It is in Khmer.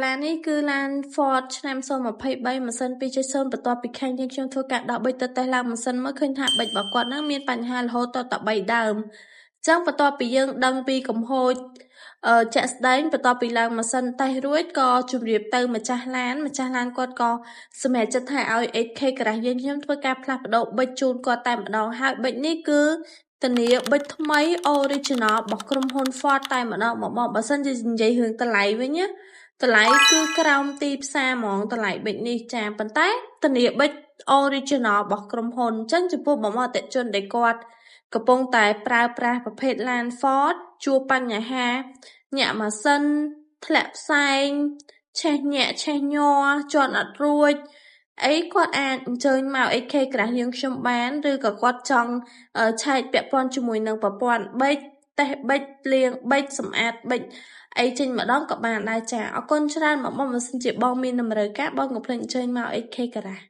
ឡាននេះគឺឡាន Ford ឆ្នាំ2023ម៉ាស៊ីន2.0បន្ទាប់ពីខាងយើងខ្ញុំធ្វើការដោះប៊ិចទៅតេស្តឡើងម៉ាស៊ីនមើលឃើញថាប៊ិចរបស់គាត់ហ្នឹងមានបញ្ហារហូតដល់តែ3ដើមចឹងបន្ទាប់ពីយើងដឹងពីកំហូចជាក់ស្ដែងបន្ទាប់ពីឡើងម៉ាស៊ីនតេស្តរួចក៏ជម្រាបទៅម្ចាស់ឡានម្ចាស់ឡានគាត់ក៏សម្រេចចិត្តថាឲ្យ HK Garage យើងខ្ញុំធ្វើការផ្លាស់ប្ដូរប៊ិចជូនគាត់តែម្ដងហើយប៊ិចនេះគឺធានាប៊ិចថ្មី original របស់ក្រុមហ៊ុន Ford តែម្ដងបងបើសិនជានិយាយរឿងតម្លៃវិញណាតម្លៃគឺក្រោមទីផ្សារហ្មងតម្លៃប៊ិចនេះចាប៉ុន្តែធានាប៊ិច original របស់ក្រុមហ៊ុនអញ្ចឹងចំពោះបងប្អូនអតិថិជនដែលគាត់កំពុងតែប្រើប្រាស់ប្រភេទឡាន Ford ជួបបញ្ហាញាក់ម៉ាស៊ីនធ្លាក់ផ្សែងឆេះញាក់ឆេះញ័រជាន់អត់រួចអីគាត់អាចអញ្ជើញមក HK Garage យើងខ្ញុំបានឬក៏គាត់ចង់ឆែកពាក់ព័ន្ធជាមួយនឹងប្រព័ន្ធប៊ិចតេស្តប៊ិចលាងប៊ិចសម្អាតប៊ិចអីចេញម្ដងក៏បានដែរចាអរគុណច្រើនបងបងបើសិនជាបងមានតម្រូវការបងកុំភ្លេចអញ្ជើញមក HK Garage។